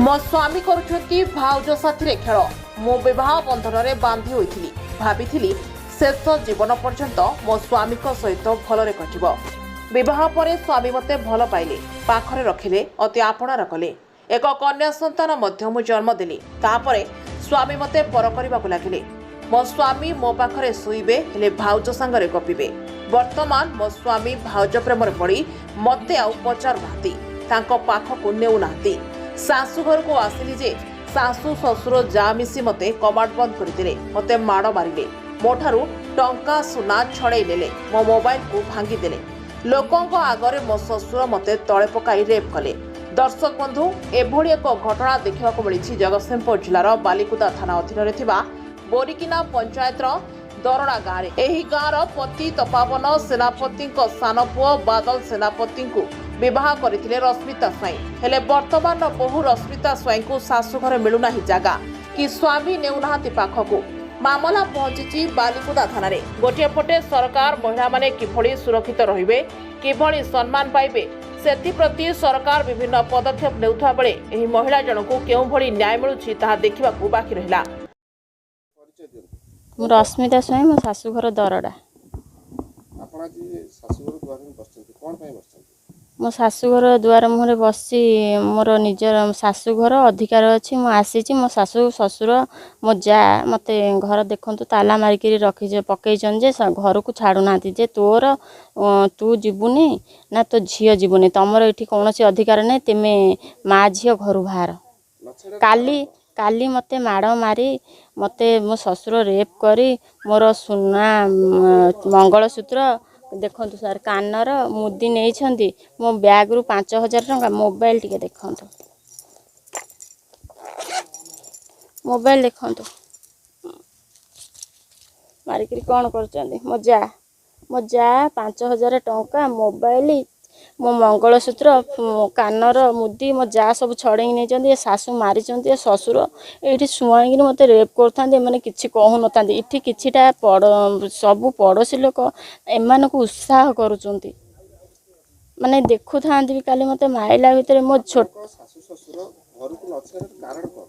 ମୋ ସ୍ୱାମୀ କରୁଛନ୍ତି ଭାଉଜ ସାଥିରେ ଖେଳ। ମୁଁ ବିବାହ ବନ୍ଧନରେ ବାନ୍ଧି ହୋଇଥିଲି, ଭାବିଥିଲି ଶେଷ ଜୀବନ ପର୍ଯ୍ୟନ୍ତ ମୋ ସ୍ୱାମୀଙ୍କ ସହିତ ଭଲରେ କଟିବ। ବିବାହ ପରେ ସ୍ୱାମୀ ମୋତେ ଭଲ ପାଇଲେ, ପାଖରେ ରଖିଲେ, ଅତି ଆପଣାର କଲେ। ଏକ କନ୍ୟା ସନ୍ତାନ ମଧ୍ୟ ମୁଁ ଜନ୍ମ ଦେଲି। ତାପରେ ସ୍ୱାମୀ ମୋତେ ପର କରିବାକୁ ଲାଗିଲେ। ମୋ ସ୍ୱାମୀ ମୋ ପାଖରେ ଶୋଇବେ, ହେଲେ ଭାଉଜ ସାଙ୍ଗରେ ଗପିବେ। ବର୍ତ୍ତମାନ ମୋ ସ୍ୱାମୀ ଭାଉଜ ପ୍ରେମରେ ପଡ଼ି ମୋତେ ଆଉ ପଚାରୁନାହାନ୍ତି, ତାଙ୍କ ପାଖକୁ ନେଉନାହାନ୍ତି। ଶାଶୁ ଘରକୁ ଆସିଲି ଯେ ଶାଶୁ ଶ୍ୱଶୁର ଯା ମିଶି ମୋତେ କବାଟ ବନ୍ଦ କରିଦେଲେ, ମୋତେ ମାଡ଼ ମାରିଲେ, ମୋଠାରୁ ଟଙ୍କା ସୁନା ଛଡ଼େଇ ନେଲେ, ମୋ ମୋବାଇଲକୁ ଭାଙ୍ଗିଦେଲେ। ଲୋକଙ୍କ ଆଗରେ ମୋ ଶ୍ୱଶୁର ମୋତେ ତଳେ ପକାଇ ରେପ୍ କଲେ। ଦର୍ଶକ ବନ୍ଧୁ, ଏଭଳି ଏକ ଘଟଣା ଦେଖିବାକୁ ମିଳିଛି ଜଗତସିଂହପୁର ଜିଲ୍ଲାର ବାଲିକୁଦା ଥାନା ଅଧୀନରେ ଥିବା ବୋରିକିନା ପଞ୍ଚାୟତର ଦରଡ଼ା ଗାଁରେ। ଏହି ଗାଁର ପତି ତପାବନ ସେନାପତିଙ୍କ ସାନ ପୁଅ ବାଦଲ ସେନାପତିଙ୍କୁ ବିବାହ କରିଥିଲେ ରଶ୍ମିତା ସ୍ୱାଇଁ। ହେଲେ ବର୍ତ୍ତମାନର ବୋହୂ ରଶ୍ମିତା ସ୍ୱାଇଁଙ୍କୁ ଶାଶୁଘରେ ମିଳୁନାହିଁ ଜାଗା କି ସ୍ୱାମୀ ନେଉନାହାନ୍ତି ପାଖକୁ। ମାମଲା ପହଞ୍ଚିଛି ବାଲିକୁଦା ଥାନାରେ। ଗୋଟିଏ ପଟେ ସରକାର ମହିଳାମାନେ କିଭଳି ସୁରକ୍ଷିତ ରହିବେ, କିଭଳି ସମ୍ମାନ ପାଇବେ, ସେଥିପ୍ରତି ସରକାର ବିଭିନ୍ନ ପଦକ୍ଷେପ ନେଉଥିବା ବେଳେ ଏହି ମହିଳା ଜଣଙ୍କୁ କେଉଁଭଳି ନ୍ୟାୟ ମିଳୁଛି ତାହା ଦେଖିବାକୁ ବାକି ରହିଲା। ପରିଚୟ ଦିଅନ୍ତୁ। ମୁଁ ରଶ୍ମିତା ସ୍ୱାଇଁ, ମୋ ଶାଶୁଘର ଦରଡ଼ା। ଆପଣ ଆଜି ଶାଶୁଘର ଦୁଆର ମୁହଁରେ ବସିଛନ୍ତି, କ'ଣ ପାଇଁ ବସିଛନ୍ତି? ମୋ ଶାଶୁଘର ଦୁଆର ମୁହଁରେ ବସିଛି। ମୋର ନିଜର ଶାଶୁଘର ଅଧିକାର ଅଛି, ମୁଁ ଆସିଛି। ମୋ ଶାଶୁ ଶ୍ୱଶୁର ମୋ ଯା ମୋତେ ଘର ଦେଖନ୍ତୁ ତାଲା ମାରିକିରି ରଖି ପକେଇଛନ୍ତି ଯେ ଘରକୁ ଛାଡ଼ୁନାହାନ୍ତି, ଯେ ତୋର ତୁ ଯିବୁନି ନା ତୋ ଝିଅ ଯିବୁନି, ତମର ଏଠି କୌଣସି ଅଧିକାର ନାହିଁ, ତୁମେ ମା ଝିଅ ଘରୁ ବାହାର। ନଛାଡ଼ିବାର କାଲି କାଲି ମୋତେ ମାଡ଼ ମାରି, ମୋତେ ମୋ ଶ୍ୱଶୁର ରେପ୍ କରି ମୋର ସୁନା ମଙ୍ଗଳସୂତ୍ର ଦେଖନ୍ତୁ ସାର୍, କାନର ମୁଦି ନେଇଛନ୍ତି, ମୋ ବ୍ୟାଗ୍ରୁ 5000 ଟଙ୍କା, ମୋବାଇଲ ଟିକେ ଦେଖନ୍ତୁ, ମୋବାଇଲ ଦେଖନ୍ତୁ, ମାରିକିରି କ'ଣ କରୁଛନ୍ତି। ମୋ ଯା 5000 ଟଙ୍କା, ମୋବାଇଲ, ମୋ ମଙ୍ଗଳସୂତ୍ର, କାନର ମୁଦି ମୋ ଯା ସବୁ ଛଡ଼େଇକି ନେଇଛନ୍ତି। ଏ ଶାଶୁ ମାରିଛନ୍ତି, ଏ ଶ୍ୱଶୁର ଏଇଠି ଶୁଆଇକିରି ମୋତେ ରେପ୍ କରୁଥାନ୍ତି। ଏମାନେ କିଛି କହୁନଥାନ୍ତି। ଏଠି କିଛିଟା ସବୁ ପଡ଼ୋଶୀ ଲୋକ ଏମାନଙ୍କୁ ଉତ୍ସାହ କରୁଛନ୍ତି, ମାନେ ଦେଖୁଥାନ୍ତି ବି। କାଲି ମୋତେ ମାଇଲା ଭିତରେ ମୋ ଛୋଟ ଆପଣଙ୍କ ଶାଶୁ ଶ୍ୱଶୁର ଘରକୁ ନ ଛାଡ଼ିବାର କାରଣ କ'ଣ?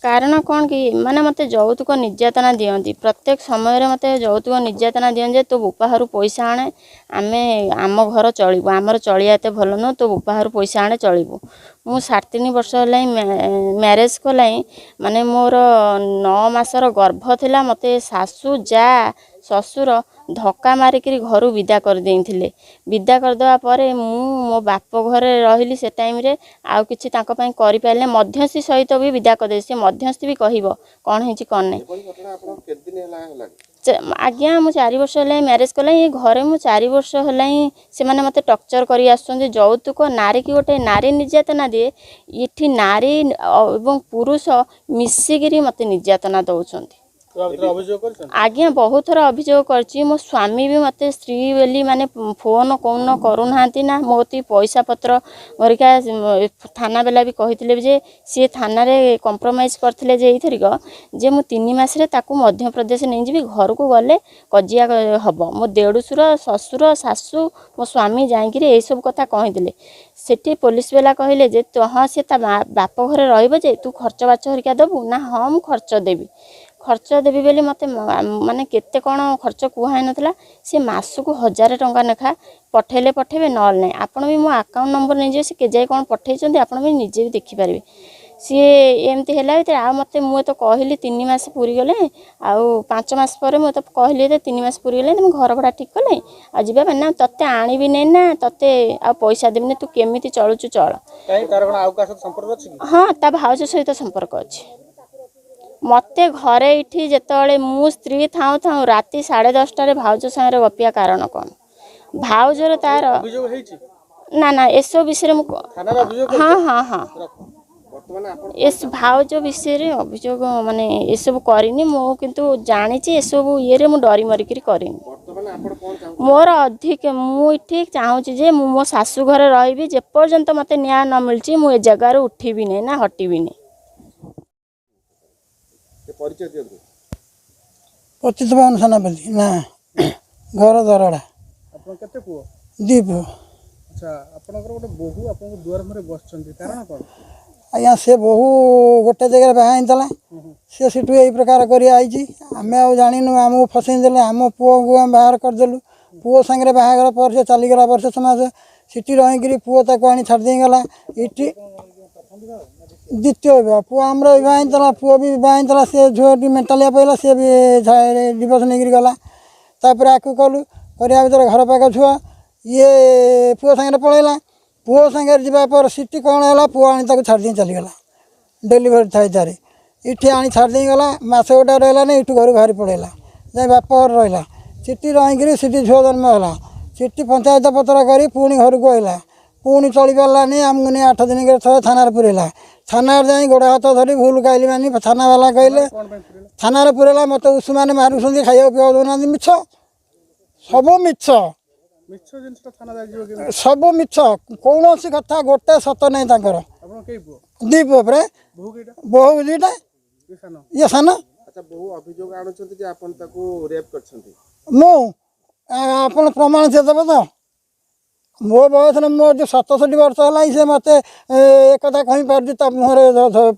କାରଣ କ'ଣ କି ଏମାନେ ମୋତେ ଯୌତୁକ ନିର୍ଯାତନା ଦିଅନ୍ତି। ପ୍ରତ୍ୟେକ ସମୟରେ ମୋତେ ଯୌତୁକ ନିର୍ଯାତନା ଦିଅନ୍ତି ଯେ ତୋ ବୋପା ଘରୁ ପଇସା ଆଣେ, ଆମେ ଆମ ଘର ଚଳିବୁ, ଆମର ଚଳିବା ଏତେ ଭଲ ନୁହଁ, ତୋ ବୋପା ଘରୁ ପଇସା ଆଣେ ଚଳିବୁ। ମୁଁ 3.5 ବର୍ଷ ହେଲାଣି ମ୍ୟାରେଜ୍ କଲାଣି, ମାନେ ମୋର 9 ମାସର ଗର୍ଭ ଥିଲା, ମୋତେ ଶାଶୁ ଯା ଶ୍ୱଶୁର ଧକ୍କା ମାରିକିରି ଘରୁ ବିଦା କରିଦେଇଥିଲେ। ବିଦା କରିଦେବା ପରେ ମୁଁ ମୋ ବାପ ଘରେ ରହିଲି। ସେ ଟାଇମ୍ରେ ଆଉ କିଛି ତାଙ୍କ ପାଇଁ କରିପାରିଲେ, ମଧ୍ୟସ୍ଥି ସହିତ ବି ବିଦା କରିଦେଇ, ସେ ମଧ୍ୟସ୍ଥି ବି କହିବ କ'ଣ ହେଇଛି କ'ଣ ନାହିଁ। ଏଭଳି ଘଟଣା ଆପଣ କେତେ ଦିନ ହେଲା ହେଲାଣି? ଆଜ୍ଞା, ମୁଁ 4 ବର୍ଷ ହେଲାଣି ମ୍ୟାରେଜ୍ କଲାଣି। ଏ ଘରେ ମୁଁ 4 ବର୍ଷ ହେଲାଣି ସେମାନେ ମୋତେ ଟର୍ଚର୍ କରି ଆସୁଛନ୍ତି। ଯୌତୁକ ନାରୀକି ଗୋଟେ ନାରୀ ନିର୍ଯାତନା ଦିଏ, ଏଠି ନାରୀ ଏବଂ ପୁରୁଷ ମିଶିକିରି ମୋତେ ନିର୍ଯାତନା ଦେଉଛନ୍ତି। ଅଭିଯୋଗ କରିଛନ୍ତି? ଆଜ୍ଞା, ବହୁତ ଥର ଅଭିଯୋଗ କରିଛି। ମୋ ସ୍ୱାମୀ ବି ମୋତେ ସ୍ତ୍ରୀ ବୋଲି ମାନେ ଫୋନ୍ କୋଉନ କରୁନାହାନ୍ତି ନା ମୋ କତିକି ପଇସା ପତ୍ର ଘରିକା। ଥାନା ବାଲା ବି କହିଥିଲେ ଯେ ସିଏ ଥାନାରେ କମ୍ପ୍ରମାଇଜ୍ କରିଥିଲେ ଯେ ଏଇଥରିକ ଯେ ମୁଁ 3 ମାସରେ ତାକୁ ମଧ୍ୟପ୍ରଦେଶ ନେଇଯିବି, ଘରକୁ ଗଲେ କଜିଆ ହେବ। ମୋ ଦେଢ଼ଶୁର, ଶ୍ୱଶୁର, ଶାଶୁ, ମୋ ସ୍ୱାମୀ ଯାଇକିରି ଏଇସବୁ କଥା କହିଥିଲେ। ସେଠି ପୋଲିସ ବାଲା କହିଲେ ଯେ ହଁ, ସେ ତା ବାପ ଘରେ ରହିବ, ଯେ ତୁ ଖର୍ଚ୍ଚ ବାର୍ଚ୍ଚ ହେରିକା ଦେବୁ ନା? ହଁ, ମୁଁ ଖର୍ଚ୍ଚ ଦେବି, ଖର୍ଚ୍ଚ ଦେବି ବୋଲି ମୋତେ ମାନେ କେତେ କ'ଣ ଖର୍ଚ୍ଚ କୁହା ହେଇନଥିଲା। ସେ ମାସକୁ 1000 ଟଙ୍କା ଲେଖା ପଠେଇଲେ ପଠେଇବେ, ନହେଲେ ନାହିଁ। ଆପଣ ବି ମୋ ଆକାଉଣ୍ଟ ନମ୍ବର ନେଇଯିବେ, ସେ କେଯାଏ କ'ଣ ପଠେଇଛନ୍ତି ଆପଣ ବି ନିଜେ ବି ଦେଖିପାରିବେ। ସିଏ ଏମିତି ହେଲା ଭିତରେ ଆଉ ମୋତେ ମୁଁ ତ କହିଲି 3 ମାସ ପୁରିଗଲେ, ଆଉ 5 ମାସ ପରେ ମୁଁ ତ କହିଲି ଯେ 3 ମାସ ପୁରିଗଲେ ତୁମେ ଘର ଭଡ଼ା ଠିକ୍ କଲେ ଆଉ ଯିବା ପାଇଁ ନା ତୋତେ ଆଣିବିନି ନା ତୋତେ ଆଉ ପଇସା ଦେବିନି, ତୁ କେମିତି ଚଳୁଛୁ ଚଳ। କାହିଁ, ତାର କ'ଣ ଆଉ କାହା ସହିତ ସମ୍ପର୍କ ଅଛି କି? ହଁ, ତା ଭାଉଜ ସହିତ ସମ୍ପର୍କ ଅଛି। ମୋତେ ଘରେ ଏଇଠି ଯେତେବେଳେ ମୁଁ ସ୍ତ୍ରୀ ଥାଉଁ ଥାଉଁ ରାତି 10:30ଟାରେ ଭାଉଜ ସାଙ୍ଗରେ ଗପିବା କାରଣ କ'ଣ? ଭାଉଜର ତାର ଅଭିଯୋଗ ହେଇଛି? ନା ନା, ଏସବୁ ବିଷୟରେ ମୁଁ ଥାନାରେ ଅଭିଯୋଗ? ହଁ ହଁ ହଁ। ବର୍ତ୍ତମାନ ଆପଣ ଏ ଭାଉଜ ବିଷୟରେ ଅଭିଯୋଗ ମାନେ ଏସବୁ କରିନି ମୁଁ, କିନ୍ତୁ ଜାଣିଛି ଏସବୁ ଇଏରେ ମୁଁ ଡରି ମରିକିରି କରିନି। ବର୍ତ୍ତମାନ ଆପଣ କ'ଣ ଚାହୁଁଛନ୍ତି? ମୋର ଅଧିକ ମୁଁ ଏଠି ଚାହୁଁଛି ଯେ ମୁଁ ମୋ ଶାଶୁ ଘରେ ରହିବି। ଯେପର୍ଯ୍ୟନ୍ତ ମୋତେ ନ୍ୟାୟ ନ ମିଳିଛି ମୁଁ ଏ ଜାଗାରୁ ଉଠିବିନି ନା ହଟିବିନି। ଟିକେ ପରିଚୟ ଦିଅନ୍ତୁ। ପତିତପାବନ ସେନାପତି ନା, ଘର ଦରଡ଼ା। ଆପଣ କେତେ ପୁଅ? 2 ପୁଅ। ଆଚ୍ଛା, ଆପଣଙ୍କର ଗୋଟେ ବୋହୂ ଆପଣଙ୍କ ଦୁଆର ମୁହଁରେ ବସିଛନ୍ତି, କାରଣ କ'ଣ? ଆଜ୍ଞା, ସେ ବୋହୂ ଗୋଟେ ଜାଗାରେ ବାହା ହେଇଥିଲା। ସେ ସେଠୁ ଏଇ ପ୍ରକାର କରି ଆଇଛି। ଆମେ ଆଉ ଜାଣିନୁ, ଆମକୁ ଫସେଇ ଦେଲେ। ଆମ ପୁଅକୁ ଆମେ ବାହାର କରିଦେଲୁ। ପୁଅ ସାଙ୍ଗରେ ବାହାଘର ପରେ ସେ ଚାଲିଗଲା ବର୍ଷେ ଛଅ ମାସ ସେଠି ରହିକିରି ପୁଅ ତାକୁ ଆଣି ଛାଡ଼ି ଦେଇଗଲା ଏଠି। ଦ୍ୱିତୀୟ ବିବାହ। ପୁଅ ଆମର ବିବାହ ହେଇଥିଲା, ପୁଅ ବି ବିବାହ ହେଇଥିଲା। ସେ ଝିଅଟି ମେଣ୍ଟାଲିଆ ପଇଲା, ସିଏ ବି ଡିଭୋର୍ସ ନେଇକିରି ଗଲା। ତାପରେ ଆକୁ କଲୁ। କରିବା ଭିତରେ ଘର ପାଖ ଛୁଆ ଇଏ ପୁଅ ସାଙ୍ଗରେ ପଳେଇଲା। ପୁଅ ସାଙ୍ଗରେ ଯିବା ପରେ ସେଠି କ'ଣ ହେଲା, ପୁଅ ଆଣି ତାକୁ ଛାଡ଼ି ଦେଇ ଚାଲିଗଲା। ଡେଲିଭରି ଥାଏ ତାରି। ଏଠି ଆଣି ଛାଡ଼ି ଦେଇ ଗଲା। ମାସ ଗୋଟେ ରହିଲାନି, ଏଠୁ ଘରୁ ବାହାରି ପଳେଇଲା, ଯାଇ ବାପ ଘରେ ରହିଲା। ସେଠି ରହିକିରି ସେଠି ଝିଅ ଜନ୍ମ ହେଲା। ସେଠି ପଞ୍ଚାୟତ ପତ୍ର କରି ପୁଣି ଘରକୁ ଆଇଲା। ପୁଣି ଚଳି ପାରିଲାନି। ଆମକୁ ନେଇ 8 ଦିନକରେ ଥରେ ଥାନାରେ ପୁରେଇଲା। ଥାନାରେ ଯାଇ ଗୋଡ଼ ହାତ ଧରି ଭୁଲ କାଇଲି ମାନି ଥାନାବାଲା କହିଲେ। କ'ଣ ପାଇଁ ପୁରେଇଲା? ଥାନାରେ ପୁରେଇଲା, ମୋତେ ଉଷୁମାନେ ମାରୁଛନ୍ତି, ଖାଇବାକୁ ପିଇବାକୁ ଦେଉନାହାନ୍ତି। ମିଛ, ସବୁ ମିଛ। ମିଛ ଜିନିଷଟା ଥାନା ଯାଇଯିବ କେମିତି? ସବୁ ମିଛ, କୌଣସି କଥା ଗୋଟେ ସତ ନାହିଁ ତାଙ୍କର। ଆପଣ କେଇ ପୁଅ? ଦୁଇ ପୁଅ ପରେ। ବୋହୂ କେଇଟା? ବୋହୂ 2ଟା। ଇଏ ସାନ? ଇଏ ସାନ। ଆଚ୍ଛା, ବୋହୂ ଅଭିଯୋଗ ଆଣୁଛନ୍ତି ଯେ ଆପଣ ତାକୁ ରେପ୍ କରିଛନ୍ତି। ମୁଁ ଆପଣ ପ୍ରମାଣ ସେ ଦେବ ତ? ମୋ ବୟସରେ, ମୋର ଯେଉଁ 67 ବର୍ଷ ହେଲାଣି, ସେ ମୋତେ ଏ କଥା କହିପାରୁଛି? ତା ମୁହଁରେ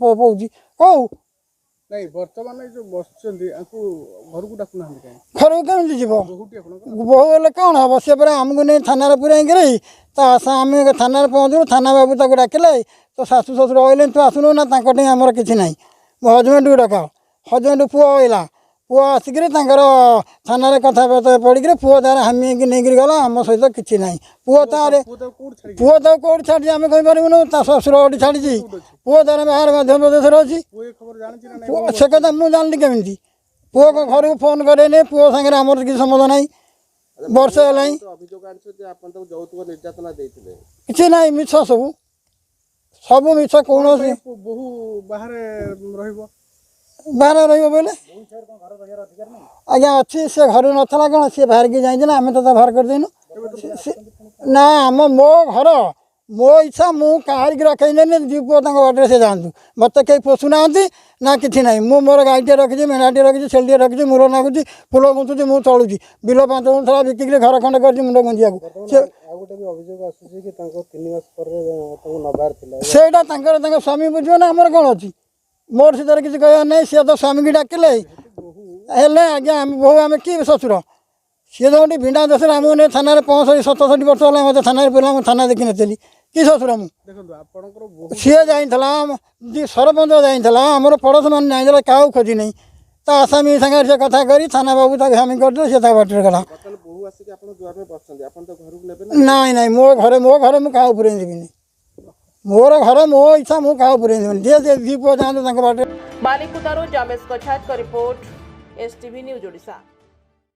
ପଉଛି କହୁ। ନାଇଁ, ବର୍ତ୍ତମାନ ଏଇ ଯୋଉ ବସିଛନ୍ତି, ଆଙ୍କୁ ଘରକୁ ଡାକୁନାହାନ୍ତି କାହିଁ? ଘରକୁ କେମିତି ଯିବ? ବୋହୂଟି ଆପଣଙ୍କର। ବୋହୂ ହେଲେ କ'ଣ ହେବ? ସେ ପରା ଆମକୁ ନେଇ ଥାନାରେ ପୁରେଇକିରି ତା ଆଶା। ଆମେ ଥାନାରେ ପହଞ୍ଚିଲୁ, ଥାନା ବାବୁ ତାକୁ ଡାକିଲେ, ତୋ ଶାଶୁ ଶ୍ୱଶୁର କହିଲେ ତୁ ଆସୁନୁ। ନା, ତାଙ୍କ ଠେଇଁ ଆମର କିଛି ନାହିଁ, ମୋ ହଜବେଣ୍ଡକୁ ଡକାଅ। ହଜବେଣ୍ଡ ପୁଅ ଆଇଲା। ପୁଅ ଆସିକିରି ତାଙ୍କର ଥାନାରେ କଥାବାର୍ତ୍ତା ପଡ଼ିକିରି ପୁଅ ତାର ହାମିକି ନେଇକିରି ଗଲା। ଆମ ସହିତ କିଛି ନାହିଁ। ପୁଅ ତାର ପୁଅ ତାକୁ କୋଉଠି ଛାଡ଼ିକି? ପୁଅ ତାକୁ କେଉଁଠି ଛାଡ଼ିଛି ଆମେ କହିପାରିବୁନୁ। ତା ଶ୍ୱଶୁର କୋଉଠି ଛାଡ଼ିଛି। ପୁଅ ତାର ବାହାରେ ମଧ୍ୟପ୍ରଦେଶରେ ଅଛି। ପୁଅ ଏ ଖବର ଜାଣିଛି ନା ନାଇଁ? ପୁଅ ସେ କଥା ମୁଁ ଜାଣିଲି କେମିତି? ପୁଅ ଘରକୁ ଫୋନ୍ କରେନି। ପୁଅ ସାଙ୍ଗରେ ଆମର କିଛି ସମ୍ବନ୍ଧ ନାହିଁ, ବର୍ଷେ ହେଲାଣି। ତ ଅଭିଯୋଗ ଆଣିଛନ୍ତି ଯେ ଆପଣ ତାକୁ ଯୌତୁକ ନିର୍ଯାତନା ଦେଇଥିଲେ। କିଛି ନାହିଁ, ମିଛ ସବୁ, ସବୁ ମିଛ। କୌଣସି ପାଇଁ ବୋହୂ ବାହାରେ ରହିବ? ବାହାରେ ରହିବ ବୋଇଲେ ଆଜ୍ଞା ଅଛି। ସେ ଘରୁ ନଥିଲା କ'ଣ? ସିଏ ବାହାରିକି ଯାଇଛି ନା, ଆମେ ତ ତା ବାହାର କରିଦେଇନୁ। ନା, ଆମ ମୋ ଘର, ମୋ ଇଚ୍ଛା, ମୁଁ କାହାରିକି ରଖେଇନେନି। ଦୁଇ ପୁଅ ତାଙ୍କ ବାଟରେ ସେ ଯାଆନ୍ତୁ। ମୋତେ କେହି ପୋଷୁନାହାନ୍ତି ନା କିଛି ନାହିଁ। ମୁଁ ମୋର ଗାଈଟିଏ ରଖିଛି, ମେଣ୍ଢାଟିଏ ରଖିଛି, ଛେଳିଟିଏ ରଖିଛି, ମୂଲ ନାଗୁଛି, ଫୁଲ ଗୁନ୍ଥୁଛି, ମୁଁ ଚଳୁଛି। ବିଲ 5 ଗୁଣ୍ଠ ବିକିକିରି ଘର ଖଣ୍ଡେ କରିଛି ମୁଣ୍ଡ ଗୁଞ୍ଜିବାକୁ ସେ। ଆଉ ଗୋଟେ ବି ଅଭିଯୋଗ ଆସୁଛି କି ତାଙ୍କ 3 ମାସ ପରେ ତାଙ୍କୁ ନବାର ଥିଲା। ସେଇଟା ତାଙ୍କର, ତାଙ୍କ ସ୍ୱାମୀ ବୁଝିବ ନା, ଆମର କ'ଣ ଅଛି? ମୋର ସେଥିରେ କିଛି କହିବାର ନାହିଁ। ସିଏ ତ ସ୍ୱାମୀକି ଡାକିଲେ ହେଲେ ଆଜ୍ଞା, ଆମେ ବୋହୂ, ଆମେ କି ଶ୍ୱଶୁର? ସିଏ ଯେଉଁଠି ବିନା ଦୋଷରେ ଆମକୁ ନେଇ ଥାନାରେ, 65 67 ବର୍ଷ ହେଲା ମୋତେ ଥାନାରେ ପୁରା, ମୁଁ ଥାନା ଦେଖିନଥିଲି। କି ଶ୍ୱଶୁର ମୁଁ? ଦେଖନ୍ତୁ, ଆପଣଙ୍କର ବୋହୂ ସିଏ ଯାଇଥିଲା, ସରପଞ୍ଚ ଯାଇଥିଲା, ଆମର ପଡ଼ୋଶୀମାନେ ଯାଇଥିଲା, କାହାକୁ ଖୋଜି ନାହିଁ। ତା ଆସାମୀ ସାଙ୍ଗରେ ସେ କଥା କରି ଥାନା ବାବୁ ତାକୁ ସାମୀ କରିଦେଲେ, ସେ ତା ବାଟରେ ଗଲା। ବର୍ତ୍ତମାନ ବୋହୂ ଆସିକି ଆପଣ ଦୁଆରେ ବସିଛନ୍ତି, ଆପଣ ତ ଘରକୁ ନେବେ ନା? ନାଇଁ ନାଇଁ, ମୋ ଘରେ ମୁଁ କାହାକୁ ପୁରେଇ ଦେବିନି। ମୋର ଘର, ମୋ ଇଚ୍ଛା, ମୁଁ କାହାକୁ ପୁରେଇ ଦେବିନି। ଯିଏ ଦୁଇ ପୁଅ ଯାଆନ୍ତୁ ତାଙ୍କ ବାଟରେ। ବାଲିକୁଦାରୁ ଜାମେଶ କଛାତଙ୍କ ରିପୋର୍ଟ, ଏସ୍ଟିଭି ନ୍ୟୁଜ୍ ଓଡ଼ିଶା।